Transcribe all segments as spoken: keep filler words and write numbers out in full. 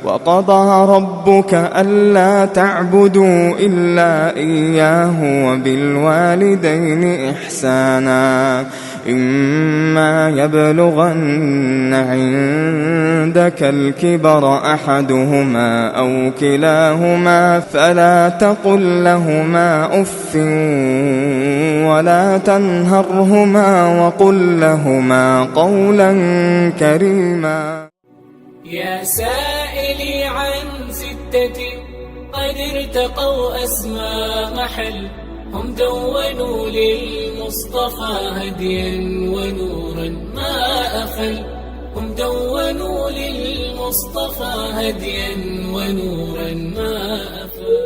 وقضى ربك ألا تعبدوا إلا إياه وبالوالدين إحسانا، إما يبلغن عندك الكبر أحدهما أو كلاهما فلا تقل لهما أف ولا تنهرهما وقل لهما قولا كريما. يا سائلي عن ستة قد ارتقوا أسمى محل، هم دونوا للمصطفى هديا ونورا ما أخل، هم دونوا للمصطفى هديا ونورا ما أخل.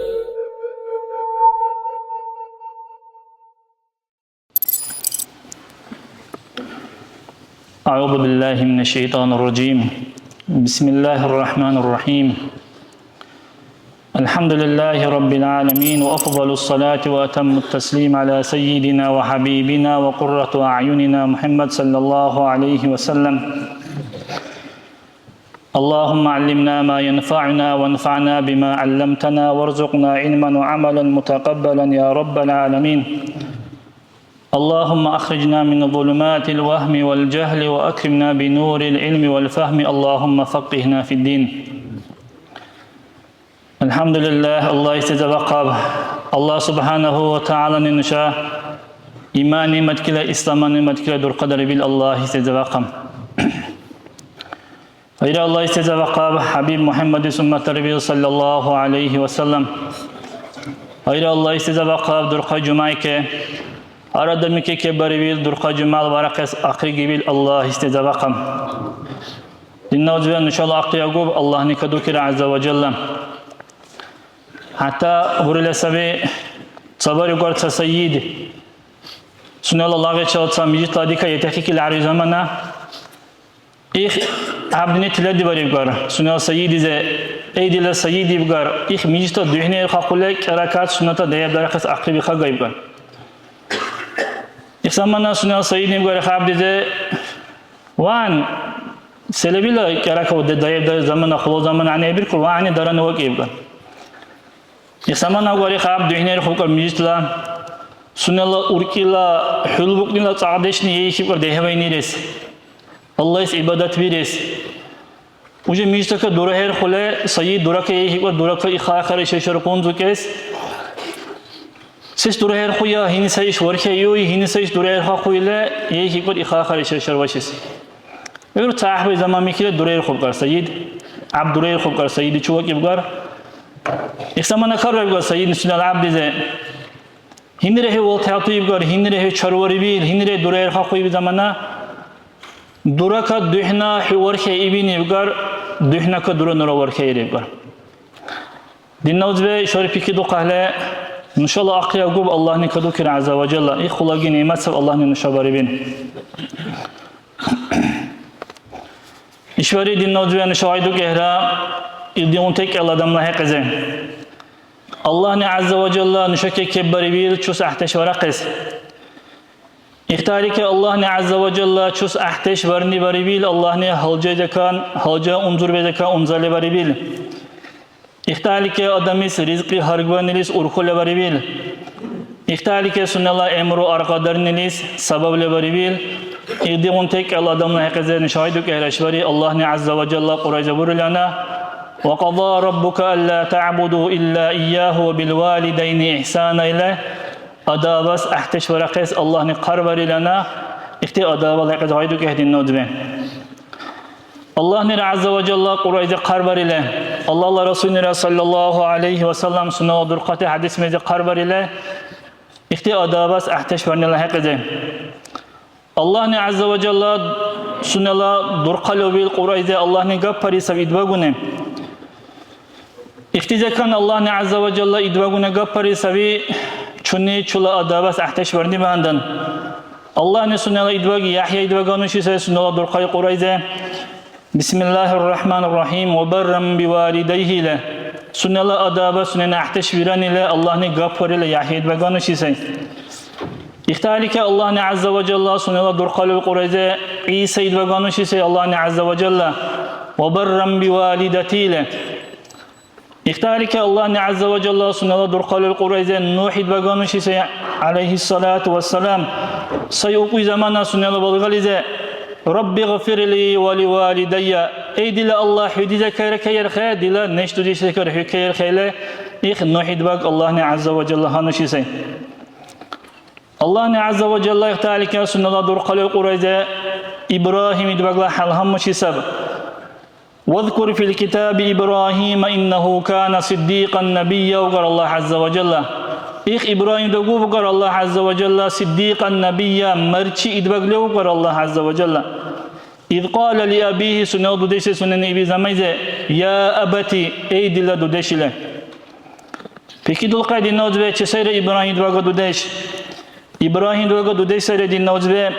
أعوذ بالله من الشيطان الرجيم. بسم الله الرحمن الرحيم. الحمد لله رب العالمين، وأفضل الصلاة وأتم التسليم على سيدنا وحبيبنا وقرة أعيننا محمد صلى الله عليه وسلم. اللهم علمنا ما ينفعنا وانفعنا بما علمتنا وارزقنا علما وعملا متقبلا يا رب العالمين. اللهم أخرجنا من ظلمات الوهم والجهل وأكرمنا بنور العلم والفهم. اللهم فقهنا في الدين. الحمد لله، الله يستجاب. الله سبحانه وتعالى ننشا إيمان نعمتك، إسلام نعمتك، درقدر بال الله يستجاب. Гьайра, Аллагь истезавахъаб ХӀябиб МухӀяммадис умматарбил, саллаллаху гӀялайхи ва саллям. Гьайра, Аллагь истезавахъаб дурхъай жумайке. Гьар адамике кебарибил дурхъай жумал варахъес ахъри гибил Аллагь истезавахъаб. Динна узбе нушала ахъри агуб, Аллагьни кадукира, гӀязза ва жалла. ХӀятта бурила саби, ца баригар ца сайид. Сунела лагъичал ца мижитла дика етахъикил гьари замана. Их гӀябдини тиладибарибгар, сунела сайидизе, эй дила сайид ибгар, их мижитла духӀни ирхъахъули, кӀаракат сунната даябдарахъес ахъри биха гаибгар. Их замана сунела сайид ибгар, их гӀябдизе, ван, селебила кӀаракав де даябдарес замана, хъула замана гӀягӀнибиркур, ва гӀягӀни дарани вакӀибгар. Их замана гъари хаб духӀнарихъубкӀар мижитла, сунела уркӀила, хӀулбукьнила цӀакьдешни яйхибкӀар дехӀвайнирес, Аллагьис гӀибадат бирес. Уже мижитака дурахӀерхули, саид дурака яйхибкӀар, дурака ихъахъара шешар къунзукӀес. Сес дурахӀерхуя, гьини ца иш вархьаиуй, гьини ца иш дурахӀерхахъуили, яйхибкӀар ихъахъара шешар вашес. ГӀур ца гӀяхӀбай заман михьила дурайрухъубкӀар Саид, гӀябдурайрухъубкӀар Саиди чувакӀибгар. Их замана хьарбаибгар Саид сунела гӀябдизе. Гьинира хӀу валтхӀелтуибгар, гьинира хӀу чарварибил, гьинира дурайрухъахъуиби замана. Дурака духӀна хӀу вархьаибин ибгар, духӀнака дура нура вархьаирибгар. Динна узбе, ишбари пикридухъахӀели, нушала ахъри агуб, Аллагьни кадукира, гӀязза ва жалла. Их хулаги нигӀмат саб, Аллагьни нуша барибин. Ишбари, динна узбе, нуша гъайдукӀехӀра, илдигъунти кӀел адамла хӀекьизе. Аллагьни гӀязза ва жалла нушаке кеббарибил чус гӀяхӀдеш варахъес. Ихтарики Аллагьни гӀязза ва жалла чус гӀяхӀдеш варни барибил, Аллагьни гьалжайзакан, гьалжа унзурбезакан унзали барибил. Ихталики адамис ризкьи гьаргбанилис урхули барибил. Ихталики сунела гӀямру аркьадарнилис сабабли барибил. Илдигъунти кӀел адамла хӀекьизе нуша гъайдукӀехӀра ишбари, Аллагьни гӀязза ва жалла Кьуръайза бурилана: «Ва къада раббука алла таъбуду илла ийяху ва бил валидайни ихсана» или. Адабас гӀяхӀдеш варахъес Аллагьни хъарбарилана, ихти адабал хӀекьизе гъайдукӀехӀе, динна узбе. Аллагьнира гӀязза ва жалла Кьуръайзи хъарбарили, Аллагьла Расулнира саллаллаху гӀялайхи ва саллям сунела дурхъати хӀядисмези хъарбарили, ихти адабас гӀяхӀдеш варнила хӀекьизе. Аллагьни гӀязза ва жалла сунела дурхъали убил Кьуръайзи Аллагьни гаппарисаб идбагуни. Ихтизакан Аллагьни гӀязза ва жалла идбагуни гаппари саби, чуни чула адабас гӀяхӀдеш барни багьандан. Аллагьни сунела идбаг ЯхӀъя идбагануши сай сунела дурхъай Кьуръайзе. Бисмиллахир Рахманир Рахим. «Ва барран би валидайхи» или. Сунела адабас сунени гӀяхӀдеш виранили Аллагьни гаппарили ЯхӀъя идбагануши сай. Ихталики Аллагьни гӀязза ва жалла сунела дурхъали Кьуръайзе ГӀиса идбагануши сай Аллагьни гӀязза ва жалла. وبرا بوالدتي ле. Ихтарики Аллагьни гӀязза ва жалла сунела дурхъали Кьуръайзе НухӀ идбаг ануши сай, гӀялайхиссалату вассалам, сай укӀуй замана сунела балгализе, «Рабби гъфирли ва ли валидайя», эй дила Аллагь, хӀу дизе кайра кайэрхъе, дила неш дудешли кайра хӀу кайэрхъеле, их НухӀ идбаг Аллагьни гӀязза ва жалла гьануши сай. Аллагьни гӀязза ва жалла ихтарики сунела дурхъали Кьуръайзе Ибрагьим идбагла хӀял гьаммуши саб. «Вазкур фил китаби Ибрагьима, иннаху кана сиддикьан набийя», — угар Аллагь гӀязза ва жалла. Их Ибрагьим дагу бугар Аллагь гӀязза ва жалла, сиддикьан набийя, марчи идбаг лев угар Аллагь гӀязза ва жалла. «Из кьала ли абихи», сунела дудешли сунени иби замайзе, «Я абати», эй дила дудешли. Пикидулхъая, динна узбе, чи сайра Ибрагьим идбага дудеш? Ибрагьим идбага дудеш сайра, динна узбе.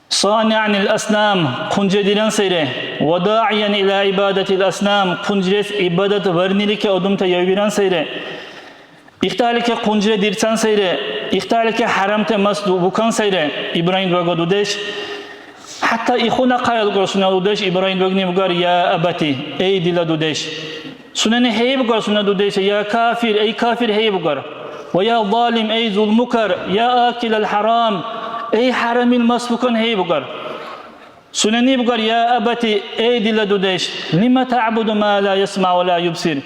«СаниӀан лил аснам», хъунжедиран сайра, «ва даӀиян иля гӀибадатил аснам», хъунжрес гӀибадат варнилики адамта явиран сайра. Ихталики хъунжре дирцан сайра, ихталики хӀярамти мас ду-, букан сайра Ибрагьим идбага дудеш. ХӀятта ихуна хъайгӀялкӀур сунела дудеш Ибрагьим идбагни бугар, «Я абати», эй дила дудеш. Сунени хӀейибгар сунела дудеш, «Я кафир», эй кафир хӀейибгар. «Ва я залим», эй зулмукар, «я акилал хӀярам», эй хӀярамил мас букан хӀейибгар. Сунени бугар, «Я абати», эй дила дудеш, «лима таъбуду ма ла ясмаъ ва ла юбсир».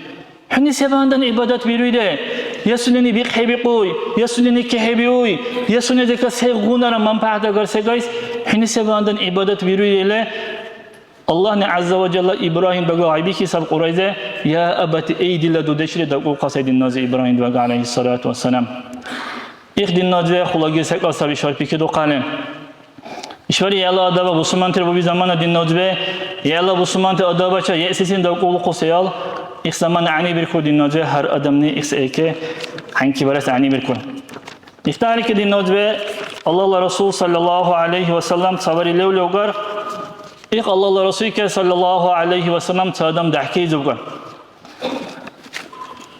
ХӀуни се багьандан гӀибадат бируйре? Я сунени бикь хӀебикьуй, я сунени кехӀебиуй, я сунезика сегъунара манпагӀят агар сегайс, хӀуни се багьандан гӀибадат бируйреле? Аллагьни гӀязза ва жалла Ибрагьим идбагла гъайбики саб Кьуръайзе, «Я абати», эй дила дудешли дакӀулхъа сай, динна узбе, Ибрагьим идбаг, гӀялайхиссалату вассалам. Их, динна узбе, хулаги секӀал саби ишбар пикридухъали. Ишбари яла адаб бусурмантира буби замана, динна узбе, яла бусурманти адабача ясисин дакӀулхъусаял, их замана гӀягӀнибиркур, динна узбе, гьар адамни их сехӀеке хӀянкибарес гӀягӀнибиркур. Ихтарики, динна узбе, Аллагьла Расул саллаллаху гӀялайхи ва саллям ца бари лев-левгар, их Аллагьла Расулке саллаллаху гӀялайхи ва саллям ца адам дяхӀкайзубгар.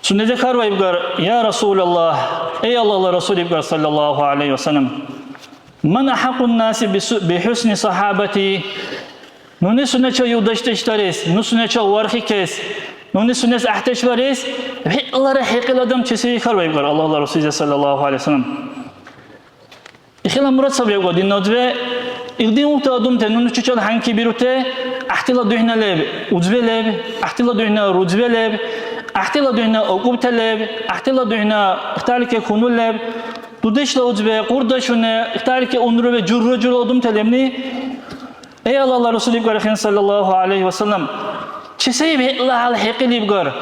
Сунезе хьарбаибгар, «Я Расулаллагь, эй Аллагьла Расул», ибгар, саллаллаху гӀялайхи ва саллям, «ман ахӀяккьун наси бису-, бихӀусни сахабати?» Нуни сунечил юлдашдеш дарес, ну сунечил вархикес, нуни сунес гӀяхӀдеш барес, вегӀлара хӀекьил адам чи сай, хьарбаибгар Аллагьла Расулзе, саллаллаху гӀялайхи ва саллям. Ихила мурад сабри, динна узбе, илди ункъти адамти нуни чучил хӀянки бирути, гӀяхӀтила духӀна леб, узбе леб, гӀяхӀтила духӀна рузбе леб, гӀяхӀтила духӀна акӀубти леб, гӀяхӀтила духӀна ихталики хьунул леб, дудешла узбе, къурдашуни, ихталики унрубе, журра-журра адамти лебни. Эй Аллагьла Расул, ибгар ахӀен, саллаллаху гӀялайхи ва саллям, чи сай вегӀла гьал хӀекьил ибгар,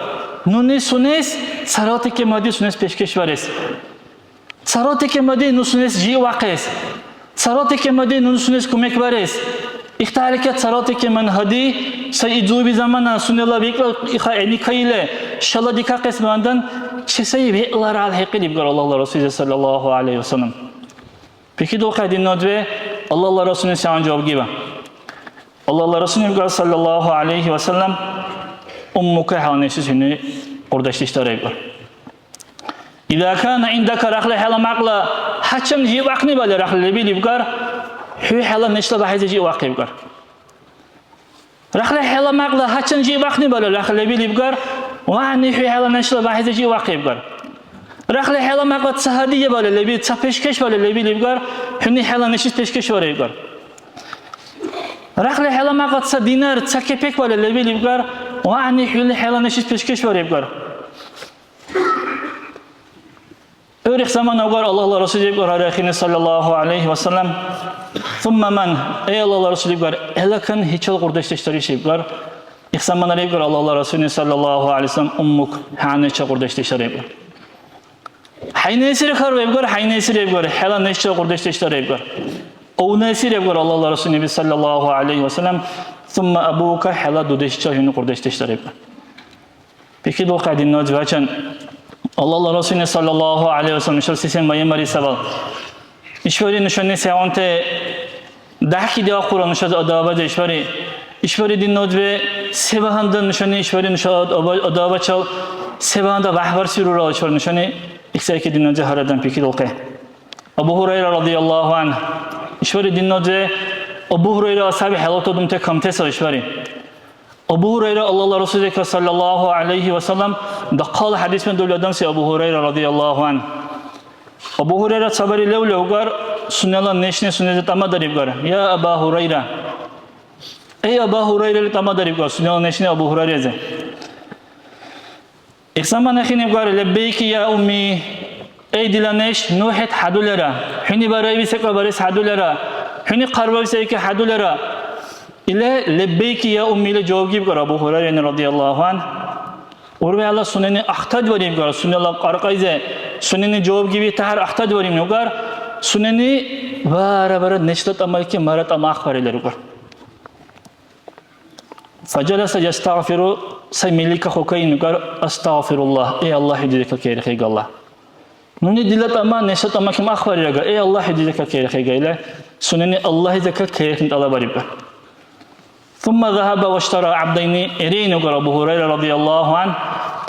нуни сунес, царалти кемади сунес пешкешбарес. Царалти кемади ну сунес живвахъес. Царалти кемади ну сунес кумекбарес. Ихталика царалти кеман гьади, сай идзуби замана сунела бекӀла иха гӀиникаили, шала дикахъес багьандан, чи сай вегӀла гьал хӀекьил ибгар Аллагьла Расулзе, саллаллаху гӀялайхи ва саллям. Пикридулхъая, динна узбе, Аллагьла Расулни сягӀун жаваб гиба. Аллагьла Расул ибгар, саллаллаху гӀялайхи ва саллям, «Уммука», хӀела нешис хӀуни къурдашдеш дара ибгар. «Иза кана гӀиндака», рахли хӀела мякьла гьачам живвахъни бале рахли лебил ибгар, хӀу хӀела нешла бяхӀизи живвахъи ибгар. Рахли хӀела мякьла гьачам живвахъни бале рахли лебил ибгар, вагьни хӀу хӀела нешла бяхӀизи живвахъи ибгар. Рахли хӀела мякьла ца гьадия бале лебил, ца пешкеш бале лебил ибгар, хӀуни хӀела нешис пешкеш вара ибгар. Рахли хӀела мякьла ца динар, ца кепек бале лебил ибгар, вагьни хӀули хӀела нешис пешкеш вара ибгар. ГӀур их замана угар Аллагьла Расул ибгар гьарахъини, саллаллаху гӀялайхи ва саллям, «Сумма ман?» Эй Аллагьла Расул ибгар, хӀела кан хӀечил къурдашдеш дариш ибгар. Их замана ибгар Аллагьла Расулни, саллаллаху гӀялайхи ва саллям, «Уммук», хӀянича къурдашдеш дара ибгар. ХӀяйнайсири хьарбаибгар, хӀяйнайсири ибгар, хӀела нешча къурдашдеш дара ибгар. Овнайсири ибгар Аллагьла Расул Наби саллаллаху гӀялайхи ва саллям, сумма абука, хӀела дудешча хӀуни къурдашдеш дара ибгар. Пикридулхъая, динна узбе, гьачам Аллагьла Расулни саллаллаху гӀялайхи ва саллям ишар сисем майъамари сабал. ИшбархӀи нушани сегъунти дяхӀкидиахъура нушази адабази ишбархӀи? ИшбархӀи, динна узбе, се багьандан нушани ишбархӀи нуша адаба-, адабачил се багьандан вяхӀбарсирурал ишбархӀи нушани иксайки, динна узбе, гьар адам пикридулхъи. Абу Гьурайра радияллаху анхӀ, ишбархӀи, динна узбе, Абу Гьурайра асхӀяби хӀялатадумти камти сай ишбархӀи. Абу Гьурайра Аллагьла Расулзека саллаллаху гӀялайхи ва саллям дахъал хӀядисмандули адам сай Абу Гьурайра радияллаху анхӀ. Абу Гьурайра ца бари лев-левгар сунела нешни сунези тӀамадарибгар: «Я Аба Гьурайра! Эй, Аба Гьурайра!» — или тӀамадарибгар сунела нешни Абу Гьурайрази. Их замана хинибгар: «Леббейки, я умми, эй дила неш, ну хӀед хӀядулера, хӀуни барайби секӀал барес хӀядулера, хӀуни хъарбариб секӀал хӀядулера». Или «Леббейки, я умми» или жаваб гибгар Абу Гьурайрани радияллаху анхӀ. УрвегӀла сунени ахтардварибгар, сунела кьаркьайзи сунени жаваб гиби тяхӀяр ахтардварибнугар, сунени бара-бара нешла тӀамалки мара тӀама ахъбарили рукӀар. Фаджаласа ястагъфиру, сай меликахъукайнукар, астагъфируллагь, эй Аллагь, хӀу дирекакейрехӀегалла. Нуни дила тӀама, нешла тӀама ким ахъбарирага, эй Аллагь, хӀу дирекакейрехӀега, или сунени Аллагьизе какейрехӀни тӀалабарибга. Сумма захаба ваштара гӀабдайни, эрейнукар Абу Гьурайра радияллаху анхӀ,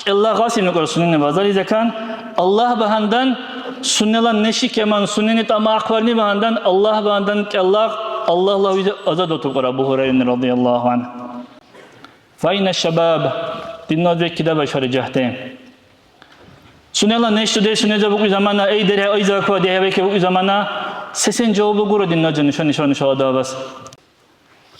кӀелла гъасинукар сунени базаризекан, Аллагь багьандан, сунела нешикеман, сунени тӀама ахъбарни багьандан, Аллагь багьандан кӀеллагъ, Аллагьла узи азадватуркъур Абу Гьурайрани радияллаху анхӀ. Файна шабаб, динна векида башари жагьти. Сунела неш дудеш сунеза букӀуй замана, эй, дерхӀе, ай, заква, дехӀе веке букӀуй замана, сесен жаваб лугура динна нуша, нуша, нуша адабас.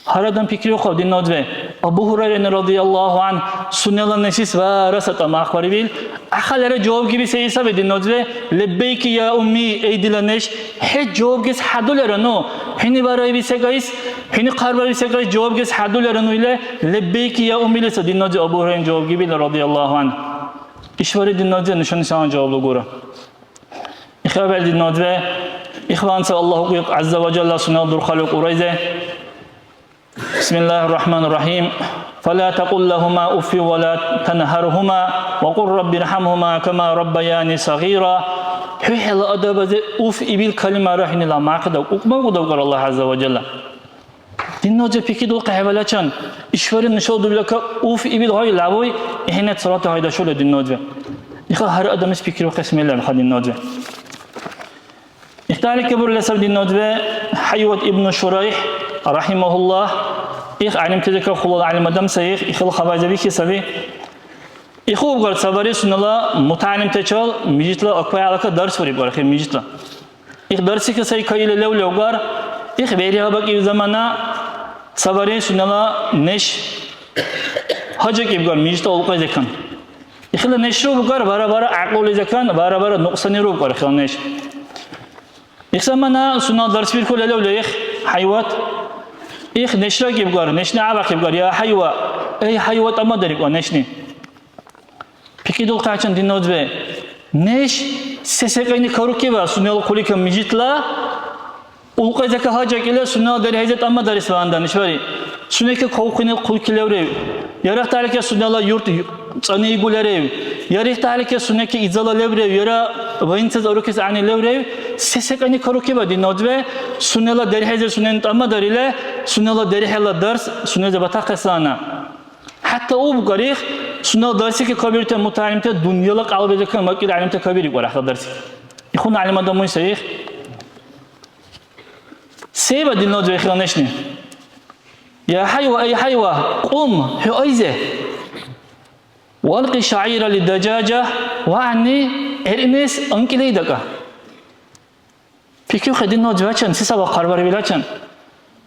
Гьар адам пикриухъав, динна узбе. Абу Гьурайрани радияллаху анхӀ сунела нешис вара са тӀама ахъбарибил. Ахалара жаваб гиби се исаби, динна узбе? «Леббейки, я умми, эй дила неш, хӀед жаваб гес хӀядулера ну. ХӀуни барайби секӀайс, хӀуни хъарбарайби секӀайс жаваб гес хӀядулера ну», или «Леббейки, я умми» или са, динна узбе, Абу Гьурайрани жаваб гибил радияллаху анхӀ. ИшбархӀи, динна узбе, нушани сагъан жаваб лугура. Ихабар, динна узбе, ихван ца Аллагь укӀуй гӀязза ва жалла сунела дурхъали кьурайзе. Бисмиллахир Рахманир Рахим. Фала такъул лахума уффин ва ла танхархума ва кьул рабби рхӀамхума кама раббаяни сагъира. ХӀу хӀела адабази уф ибил калимара хӀуни ламахъидав, укмакӀудавкар Аллагь гӀязза ва жалла. Динна узбе, пикридулхъи хӀебалачан, ишбархӀи нушала дубляка уф ибил гъай лявуй, ихӀенат салата гъай дашули, динна узбе. Иха гьар адамлис пикриухъес мер лебхӀе, динна узбе. Ихтарики бурили саби, динна узбе, ХӀяйват ибну ШурайхӀ, рахимахуллах, их гӀялимтазика хулал гӀялим адам сай, их, ихила хабарзабики саби. Ихубгар ца бари сунела мутагӀялимтачал мижитла аквайалака дарс бариб, бархи мижитла. Их дарсики сай кайили лев-левгар, их бегӀлигьа бакӀиб замана ца бари сунела неш гьаджакӀибгар мижитла улкьайзекан. Ихила нешра убгар бара-бара гӀякьлулизекан, бара-бара нукьсани рубгар ихила неш. Их замана сунела дарс биркули левли их, ХӀяйват. Их нешра гибгар, нешни гӀябахъибгар: «Я ХӀяйва, эй ХӀяйва», тӀамадарибгар нешни. ПикридулхъахӀен, динна узбе, неш се секӀайни карукиба сунела хъулика мижитла улкьайзака гьаджакӀила сунела дархӀяйзи тӀама дарес багьандан, ишбархӀи. Сунеки кавхъуни хъулки леврев? Яра ихтарика сунела юрт цӀани игуларев? Яра ихтарика сунеки изала леврев? Яра военцес арукес гӀягӀни леврев? Се секӀайни карукиба, динна узбе, сунела дархӀяйзи сунени тӀама дарили, сунела дархьала дарс сунези батахъесана? ХӀятта убкӀар их, сунела дарсики кабирти мутагӀялимти дунъяла кьялабизиркан маккил гӀялимти кабирикӀур ахъла дарсики. Ихуна гӀялим адам уй сай их. Сейба, динна узбе, ихила нешни? Я ХӀяйва, ай ХӀяйва, кьум, хӀу айзе. Валкьи шагӀира ли дажажа, ва гӀягӀни гӀерънес анкӀилей дакӀа. Пикрухъи, динна узбе, чан, се сабаб хъарбарибилачан?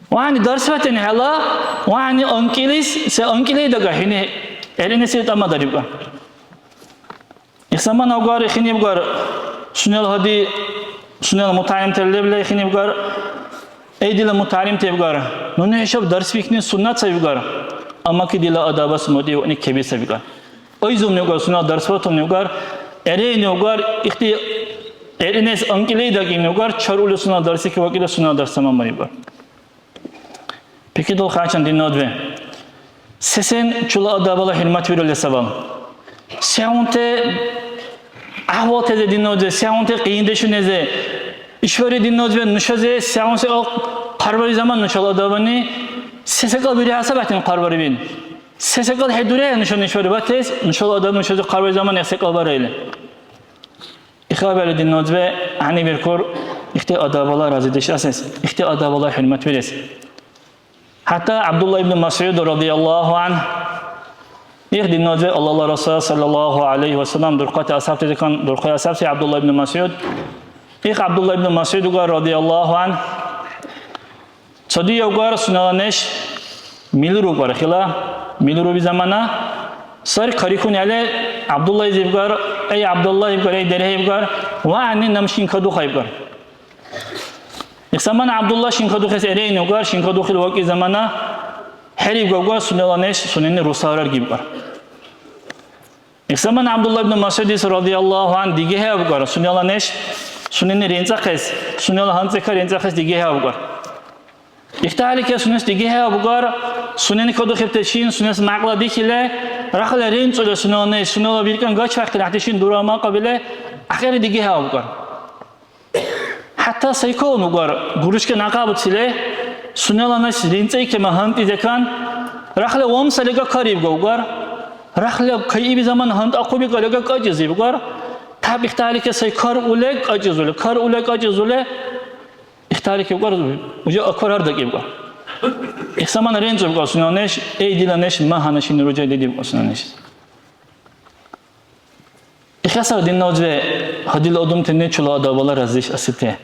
Вани дарс батен хӀела, вани анкӀилис, се анкӀилей дага хӀуни гӀерънисил тӀамадарибга. Их замана угар, ихинибгар, сунела гьади, сунела мутагӀялимтала лебла ихинибгар, эй дила мутагӀялимти, ибгар, нуни хӀушаб дарс бикни суннат сабибгар, аммаки дила адабас мутӀигӀуни кеби сабикар. Айзурни угар, сунела дарс батурни угар, гӀерейни угар, ихти гӀерънес анкӀилей дакӀибни угар, чаръули сунела дарсики вакӀили сунела дарс таманбарибгар. Пикридулхъачан, динна узбе. Сесен чула адабала хӀурмат бирули сабал? Сегъунти гӀяхӀвалтезе, динна узбе, сегъунти къиндешунезе? ИшбархӀи, динна узбе, нушази сегъунси хъарбари заман нушала адабани? Се секӀал бири хӀясаб ахӀен хъарбарибил? Се секӀал хӀедурехӀе нушани ишбархӀи батес, нушала адам нушази хъарбари заман их секӀал бараили? Ихабали, динна узбе, гӀягӀнибиркур ихти адабала разидеш асес, ихти адабала хӀурмат бирес. ХӀятта ГӀябдулла ибн МасгӀуд радияллаху анхӀ, их динназир Аллагьла Расул саллаллаху гӀялайхи ва саллям дурхъати асхӀябтазикан дурхъи асхӀябси ГӀябдулла ибн МасгӀуд, их ГӀябдулла ибн МасгӀуд угар радияллаху анхӀ, ца диявгар сунела неш милрукар, хила милруби замана сар карихуни але, ГӀябдулла изибгар, эй ГӀябдулла ибгар, эй дерхӀе ибгар, ва гӀягӀни наб шинкадуха ибгар. Их замана ГӀябдулла шинкадухес эрейнугар, шинкадухил вакӀи замана хӀеригавгар сунела неш сунени русарар гибгар. Их замана ГӀябдулла ибн МасгӀудис радияллаху анхӀ дигехӀе абгар, сунела неш сунени ренцӀахъес, сунела хӀянцӀика ренцӀахъес дигехӀе абгар. ИхтахӀелике сунес дигехӀе абгар, сунени кадухибтечин сунес мякьла дихьили, рахли ренцӀули сунела неш, сунела биркӀан гачвяхъили гӀяхӀдешин дурамакьабили, ахири дигехӀе абгар. ХӀятта сайкалун угар гурушка някъабуцили, сунела неш ринцӀейкема гьанкӀи декан, рахли вамсалига карибга угар, рахли кайиби замана гьанкӀахъуби галига кӀакӀизибгар, тяп ихталике сай кар улег кӀакӀизули, кар улег кӀакӀизули, ихталике угар уже акварар дакӀибгар. Их замана ренцӀубгар сунела неш, эй дила неш, ма гьанна шини ружай дедибгар сунела неш. Ихъясар динна узби, гьадил адамтани чула адабала разиш асибти.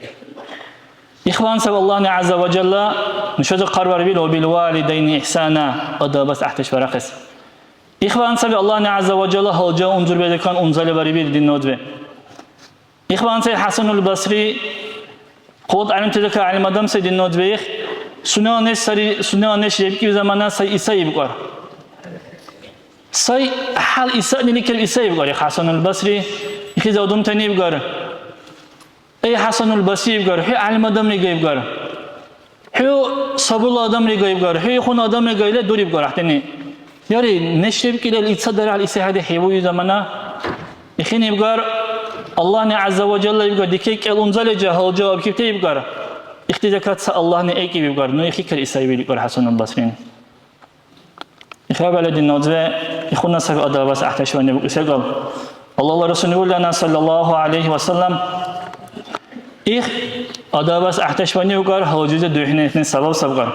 Ихван саб Аллагьни гӀязза ва жалла нушази хъарбарибил: «Ва бил валидайни ихсана», адабас гӀяхӀдеш барахъес. Ихван саби Аллагьни гӀязза ва жалла гьалжа унзурбедикан унзали барибил динна узби. Ихван сай ХӀясанул Басри, Хъулат гӀялимтазиркай гӀялим адам сай динна узби, их, сунела неш сари, сунела неш лебкӀиб замана сай Иса ибкьар. Сай гьал Исани ликир Иса ибкьар, их ХӀясанул Басри, ихизи адамтани ибкьар. Эй ХӀясанул Басри ибкьар, хӀу гӀялим адамри га ибкьар. ХӀу сабурла адамри га ибкьар, хӀу ихуна адамри га или дурибкьар гӀяхӀтани. Яри, неш лебкӀилел итцад дарал исехӀели хӀебуи замана, ихини ибгар, Аллагьни гӀязза ва жалла ибгар, дике кӀел унзали жагьал жаваб кибти ибгар, ихти закат ца Аллагьни экӀиб ибгар, ну ихикар Исаиби ибгар ХӀясанул Басрини. Ихабала динна узби, ихуна саби адабас гӀяхӀдеш ванни букӀи секӀал. Аллагьла Расулни улана, саллаллаху гӀялайхи ва саллям, их адабас гӀяхӀдеш ванни ибгар, гьалжизи духӀни ихни сабаб сабгар.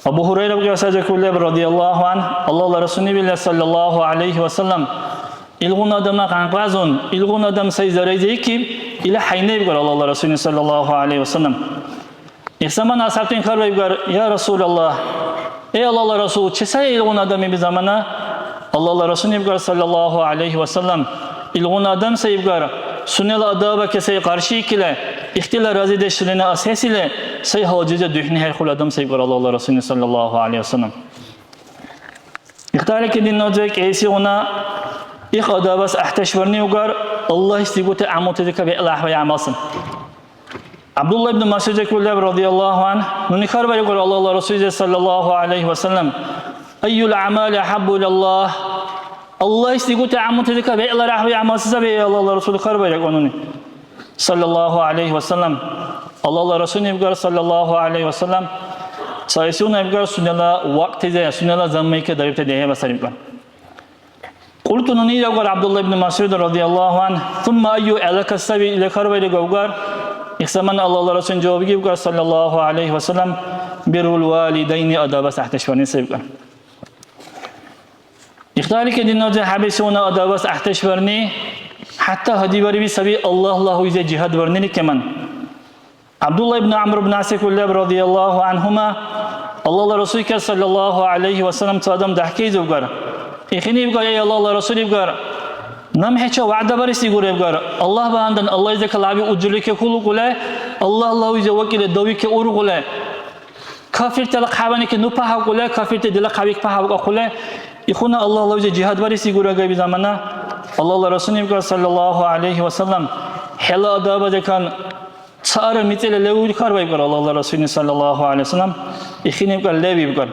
Абу Гьурайра бикӀар сай закур леб, радияллаху анхӀ, Аллагьла Расулни вилла, саллаллаху гӀялайхи ва саллям, илгъуна адамла къянкъазун, илгъуна адам сай зарайзайкиб, ила хӀяйнаибгар Аллагьла Расулни, саллаллаху гӀялайхи ва саллям. Их замана асхӀябтани хьарбаибгар: «Я Расулаллагь, эй Аллагьла Расул, чи сай илгъуна адам?» Иб замана Аллагьла Расулни ибгар, саллаллаху гӀялайхи ва саллям, илгъуна адам сай ибгар, сунела адабаки сай къаршиикили, ихтила разидешлина асхӀесили, сай гьалжизи духӀни хӀерхули адам сай ибгар Аллагьла Расулни, саллаллаху гӀялайхи ва саллям. Ихтарики динна узби, кӀейсигъуна их адабас гӀяхӀдеш барни угар, Аллагьис дигути гӀямултазика бегӀла гӀяхӀбай гӀямал сай. ГӀябдулла ибн МасгӀуд закур леб, радияллаху анхӀ, нуни хьарбаикӀур Аллагьла Расулизи, саллаллаху гӀялайхи ва саллям: «Айюл аъмали ахӀаббу илаллагь?» Аллагьис дигути гӀямултазика бегӀла гӀяхӀбай гӀямал се саби, эй Аллагьла Расул, хьарбаирагу нуни, саллаллаху гӀялайхи ва саллям. Аллагьла Расулни ибгар, саллаллаху гӀялайхи ва саллям, цаэсигъуна ибгар, сунела вакьтизи, сунела заммайке дарибти дехӀеба сари ибгар. Кьулту, нуни ибгар ГӀябдулла ибн МасгӀуд, радияллаху анхӀ, сумма айю, гӀелакад саби или хьарбаили гавгар, их замана Аллагьла Расулни жаваб гибгар, саллаллаху гӀялайхи ва саллям, биррул валидайни, адабас гӀяхӀдеш барни сай ибгар. Ихтарики динна узби, хӀябэсигъуна адабас гӀяхӀдеш барни, хӀятта гьадибариби саби Аллагьла гьуйзи жигьад барнили кеман. ГӀябдулла ибн ГӀямр ибн ГӀяс закур леб, радияллаху анхӀума, Аллагьла Расулка, саллаллаху гӀялайхи ва саллям, ца адам дяхӀкайзивгар. Ихини ибгар: «Эй Аллагьла Расул, ибгар, наб хӀечи вягӀда барес дигура, ибгар, Аллагь багьандан, Аллагьизи калгӀяби уджурлике хьулукӀули, Аллагьла гьуйзи вакӀили давике ургъули, кафиртала хъябанике ну пагьавкӀули, кафирти дила хъябик пагьавкӀахъули, ихуна Аллагьла гьуйзи жигьад барес дигура», габи замана, Аллагьла Расулни ибгар, саллаллаху гӀялайхи ва саллям: «ХӀела адабазикан цара мицӀила левули хьарбаибгар Аллагьла Расулни, саллаллаху гӀялайхи ва саллям, ихини ибгар, лев ибгар».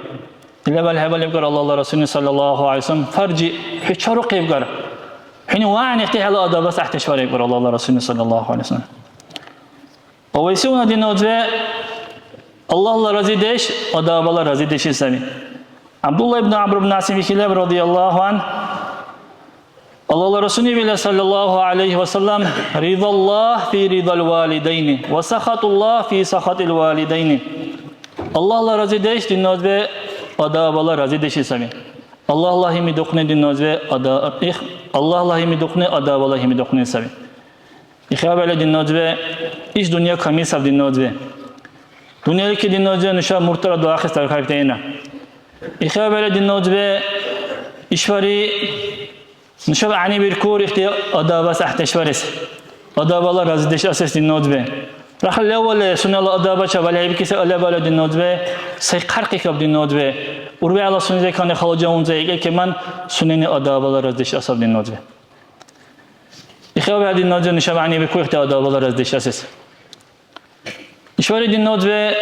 Левал хӀебал ибгар Аллагьла Расулни, саллаллаху гӀялайхи ва саллям: «Фаржи, хӀу чарухъи», ибгар. ХӀуни вягӀнихъти хӀела адабас гӀяхӀдеш баре ибгар Аллагьла Расулни, саллаллаху гӀялайхи ва саллям. Авайсивна динна узби, Аллагьла разидеш адабала разидешли саби. ГӀябдулла ибн ГӀямр ибн ГӀясим ихилаб, радияллаху анхӀ, Аллагьла Расулни вилла, саллаллаху гӀялайхи ва саллям: «Ридаллагь фи ридал валидайни, ва сахатуллагь фи сахатил валидайни». Аллагьла разидеш динна узби адабала разидешли саби. Аллагьла гьимидухъни, динна узбе, ада-, их, Аллагьла гьимидухъни адабала гьимидухъни саби. Ихабала, динна узбе, иш дунъя камил саб, динна узбе. Дунъяличи, динна узбе, нуша мурталра дуахъес дархаибтаира. Ихабала, динна узбе, ишбари нушаб гӀягӀнибиркур ихти адабас гӀяхӀдеш барес, адабала разидеш асес, динна узбе. Рахли левале сунела адабача валхӀебикеси алабала, динна узбе, сай хъярхъикаб, динна узбе. УрбегӀла сунезекани халажа унза икӀекеман сунени адабала разидеш асаб, динна узбе. Ихабала, динна узбе, нушаб гӀягӀнибиркур ихти адабала разидеш асес. Ишбари, динна узбе,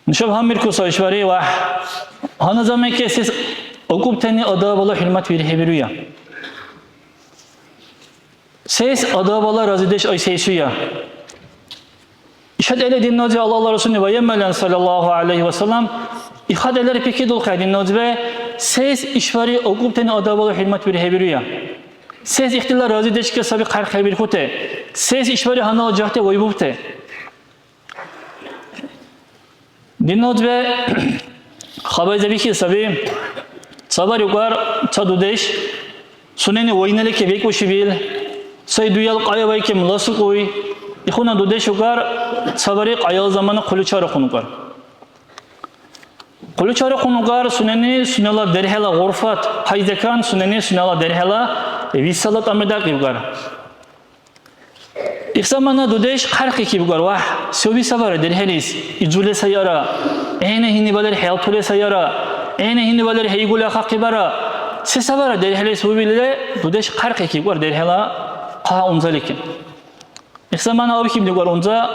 нушаб гьанбиркуса ишбари ва гьанна замекесис акӀубтани адабала хӀурмат бирхӀебируя. Сес адабала разидеш айсесуя. ИшхӀелла, динна узбе, Аллагьла Расулни ваималан, саллаллаху гӀалайхи ва саллям, ихатӀалара пикридулхъая, динна узбе, сес ишбари акӀубтани адабала хӀурмат бирхӀебируя. Сес ихтила разидешка саби хъярхъхӀебирхьути. Сес ишбари гьаннала жагьти вайбубти. Динна узбе, хабайза бихьили саби. Ца бари укӀар, ца дудеш, сунени вайналике бекӀушибил, сай дуял къая вайкем ласукьуй. Ихуна дудеш укӀар, ца бари къяял замана хъули чарухъун укӀар. Хъули чарухъун укӀар, сунени сунела дерхӀела гъурфат, хайзакан сунени сунела дерхӀела висала тӀамри дакӀибгар. Их замана дудеш хъярхъикибгар, вагь, се уби сабара дерхӀелис, изули саяра, гӀена гьинибалер хӀялтули саяра, гӀена гьинибалер хӀейгули ахъахъибара, се сабара дерхӀелис убили, дудеш хъярхъикибгар дерхӀела хъа унзалике. Их замана абхьибдигар унза,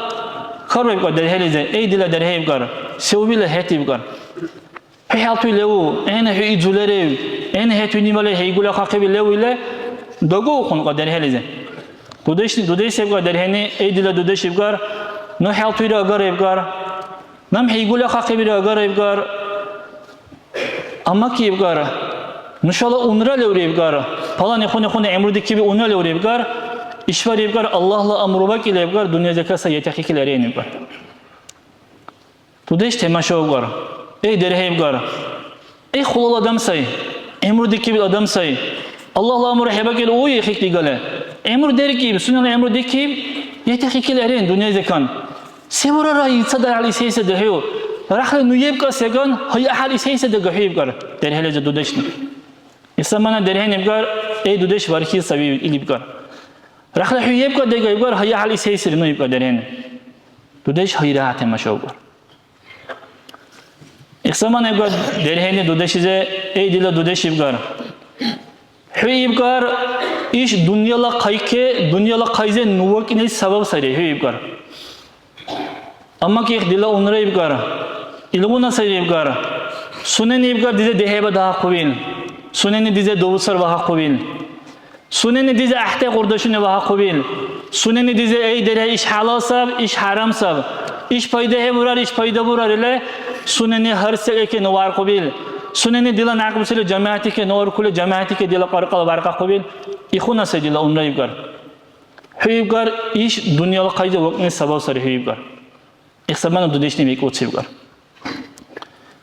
хьарбаибгар дерхӀелизи, эй, дила дерхӀе, ибгар, се убила хӀед, ибгар. ХӀу хӀялтуй леву? ГӀена хӀу идзуларив? ГӀена хӀед хӀуни валай хӀейгули ахъахъиби леву или? Дагу ухъун ка дерхӀелизи. Дудешни, дудеш себкӀа дерхӀени, эй, дила дудеш, ибгар, ну хӀялтуйра агара, ибгар. Нам хӀейгули ахъахъибира агара, ибгар. Аммаки, ибгар, нушала унра леври, ибгар. Палани хъуни-хъуни гӀямру дикиби унра леври, ибгар. Ишбар, ибгар, Аллагьла амру бакӀили, ибгар, дунъя закаса етахъикили арен, ибгар. Дудеш темашавгар. Эй, дерхӀевгар. Эй, хулал адам сай. ГӀямру дикибил адам сай. Аллагьла амру хӀебакӀили уи хикӀ дигале. ГӀямру деркӀиб, сунела гӀямру дикиб, ятихъикили арен дунъя закан. Се бурара илцад гӀяхӀял исейса дехӀю? Рахли ну ебкӀа секӀан, гьай гӀяхӀял исейса дагахӀю ибгар. ДерхӀелизи дудешни. Исламана дерхӀен ибгар, эй, дудеш, бархьил саби, или ибгар. Рахли хӀу ебкӀа дега ибгар, гьай гӀяхӀял исейсири ну ибгар дерхӀен. Дудеш гьайра темашавгар. Их замана ибгар дерхӀени дудешизе, эй, дила дудеш, ибгар. ХӀу, ибгар, иш дунъяла хъайке, дунъяла хъайзе ну вакӀнили сабаб сайри, хӀу, ибгар. Амма ки их дила унра, ибгар. Илгъуна сайри, ибгар. Сунени, ибгар, дизе дехӀеба дагьахъубил. Сунени дизе дубуцар вагьахъубил. Сунени дизе гӀяхӀти къурдашуни вагьахъубил. Сунени дизе, эй, дерхӀе, иш хӀялал саб, иш хӀярам саб. Иш пайда хӀебурар, иш пайда бурар или, сунени гьар секӀайке ну варкьубил. Сунени дила някъбуцили жамигӀятике ну аркули, жамигӀятике дила къаркъала варкьахъубил. Ихуна сай дила унра, ибгар. ХӀу, ибгар, иш дунъяла хъайзе вакӀни сабаб сари, хӀу, ибгар. Их замана дудешни бекӀуцибгар.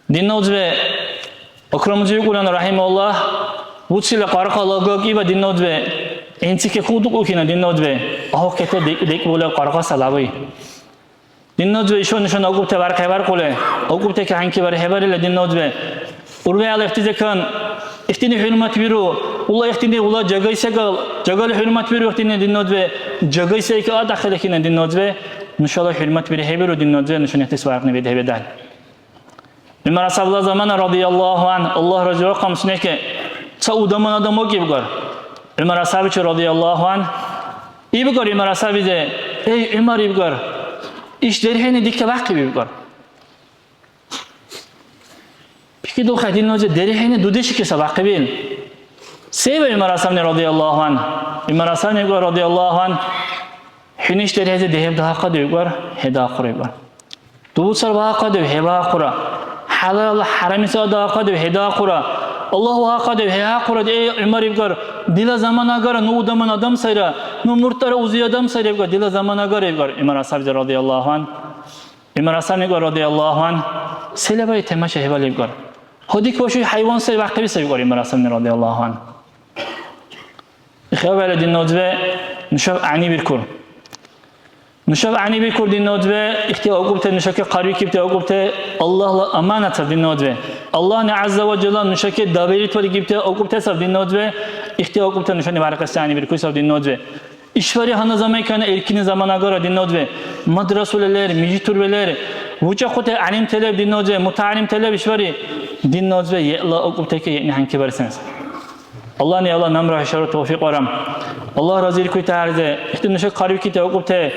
Динна узбе, Акрамузи викӀулана, рахимааллагь, буцила къаркъа лагакиба, динна узбе, гӀинци кекудукӀухъина, динна узбе, агьухъете декӀ-, декӀбула къаркъа салави. Динна узбе, ишо нушана акӀубти бархӀебаркьули, акӀубти кахӀенки бархӀебарили, динна узбе. УрвегӀла ихтизекан, ихтини хӀурматбиру, ула ихтини ула жагай секӀал, жагали хӀурматбиру ихтини, динна узбе, жагай секӀал адахъили кина, динна узбе, нушала хӀурматбири хӀебиру, динна узбе, нушани ихтис варкьни бедхӀебедал. ГӀумар асхӀябла замана, радияллаху ан, Аллагь разивухъан сунеке, ца удаман адам вакӀибгар. ГӀумар асхӀябичи, радияллаху ан, ибгар ГӀумар асхӀябизе, эй, ГӀумар, ибгар, иш дерхӀени дикабяхъиб, ибгар. ПикридулхъехӀе, динна узбе, дерхӀени дудешикеса бяхъибил. Се ва ГӀумар асхӀябни, радияллаху ан? ГӀумар асхӀябни ибгар, радияллаху ан, хӀуни иш дерхӀезе дехӀиб дагьахъадив, ибгар, хӀедагьахъура, ибгар. Дубуцар багьахъадив, хӀебагьахъура. ХӀялал хӀярамица дагьахъадив, хӀедагьахъура. Аллагь вагьахъадив, хӀейгьахъура, эй, ГӀумар, ибгар, дила замана агара, ну удаман адам сайра, ну муртара узи адам сайра, ибгар, дила замана агара, ибгар, ГӀумар асхӀябзи, радияллаху ан. ГӀумар асхӀябни ибгар, радияллаху ан, Се лебари тема чехӀебали ибкӀар. Гьудик башуй хӀяйван сай вяхъиби сай ибкӀар Имрасамни радиаллаху анхӀу. ИхӀябала динна узбе нушаб гӀягӀнибиркур. Нушаб гӀягӀнибиркур динна узбе, ихти акӀубте нушаке хъарбикибте акӀубте Аллагьла аманат саб динна узбе. Аллагьни гӀязза ва жалла нушаке доверить варикибте акӀубте саб динна узбе, ихти акӀубте нушани варакьес гӀягӀнибиркур саб динна узбе. ИшбархӀи гьанна замайкайна эркини замана агара динна узбе. Мадрасула лер, мижитурби лер, учӀахъути гӀялимте леб динна узбе, мутагӀялимте леб ишбархӀи. Динна узбе, еъла акӀубтеке еъни хӀянки барсенс. Аллагьни Аллагь намра хӀушара тавфикь варам. Аллагь разиркуй тяхӀярзе. Ихти нуша хъарбикибти акӀубте.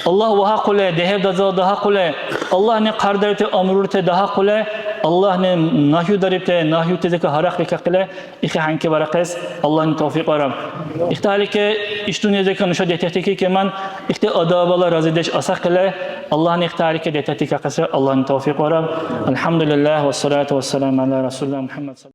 Аллагь вагьахъуле, дехӀеб дазала дагьахъуле. Аллагьни хъардарибти амрурте дагьахъуле. Аллагьни нагьюдарибте, нагьюти зека гьарахъбикахъиле. Ихи хӀянки барахъес Аллагьни тавфикь вараб. Ихталике иш дунъя зека нуша детехтики кеман, ихти адабала разидеш асахъиле, Аллагьни ихталике детехтикахъесра Аллагьни тавфикь вараб. АлхӀямдулиллагь, вассалату вассаламу гӀяла Расулиллагь МухӀяммад.